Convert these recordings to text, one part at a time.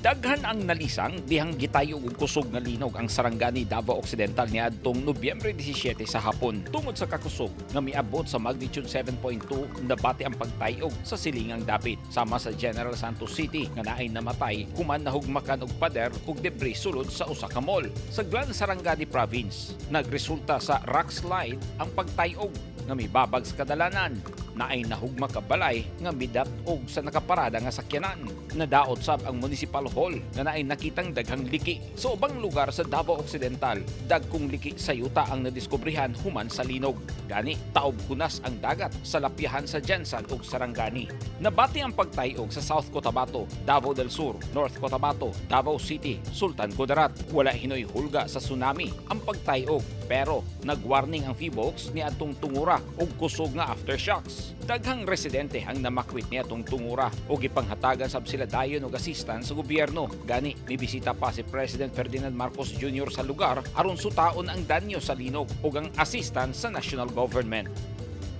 Daghan ang nalisang dihang gitayog og kusog nga linog ang Sarangani, Davao Occidental niadtong Nobyembre 17 sa hapon. Tungod sa kakusog nga miabot sa magnitude 7.2, nabati ang pagtayog sa silingang dapit sama sa General Santos City nga naay namatay human nahugmakan og pader ug debris sulod sa usa ka mall. Sa Glan Sarangani Province, nagresulta sa rock slide ang pagtayog nga mibabag sa kadalanan. Naay nahugma ka balay nga midat-og sa nakaparada nga sakyanan. Nadaot sab ang municipal hall nga naay nakitang daghang liki. Sa ubang lugar sa Davao Occidental, dagkong liki sa yuta ang nadiskobrehan human sa linog. Gani, taob hunas ang dagat sa lapyahan sa Gensan ug Sarangani. Nabati ang pagtayog sa South Cotabato, Davao del Sur, North Cotabato, Davao City, Sultan Kudarat. Wala hinoy hulga sa tsunami ang pagtayog, pero nagwarning ang PHIVOLCS ni atong tungura og kusog nga aftershocks. Daghang residente ang namakwit ni atong tungura og gipanghatagan sab sila dayon og assistance sa gobyerno. Gani, mibisita pa si President Ferdinand Marcos Jr. sa lugar aron sutaon ang danyo sa linog ug ang assistance sa national government.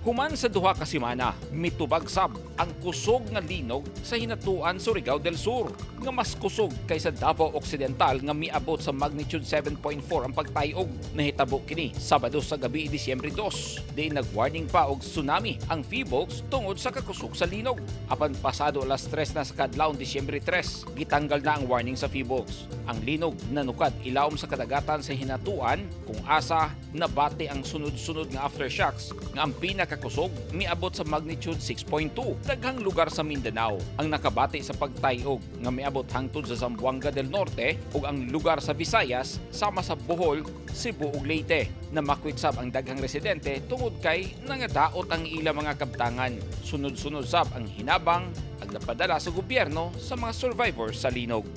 Human sa 2 ka semana, mitubag sab ang kusog nga linog sa Hinatuan, Surigao del Sur, nga mas kusog kaysa Davao Occidental nga miabot sa magnitude 7.4 ang pagtayog. Nahitabo kini Sabado sa gabi, Disyembre 2. Di nag-warning pa og tsunami ang PHIVOLCS tungod sa kakusog sa linog. Apan pasado alas 3 na sa kadlawon Disyembre 3, gitanggal na ang warning sa PHIVOLCS. Ang linog nanukad ilawom sa kadagatan sa Hinatuan kung asa nabati ang sunod-sunod nga aftershocks nga ang pinakakusog miabot sa magnitude 6.2. Daghang lugar sa Mindanao ang nakabati sa pagtayog nga miabot hangtod sa Zamboanga del Norte ug ang lugar sa Visayas sama sa Bohol, Cebu ug Leyte. Namakwit sab ang daghang residente tungod kay nangadaot ang ilang mga kabtangan. Sunod-sunod sab ang hinabang ang napadala sa gobyerno sa mga survivors sa linog.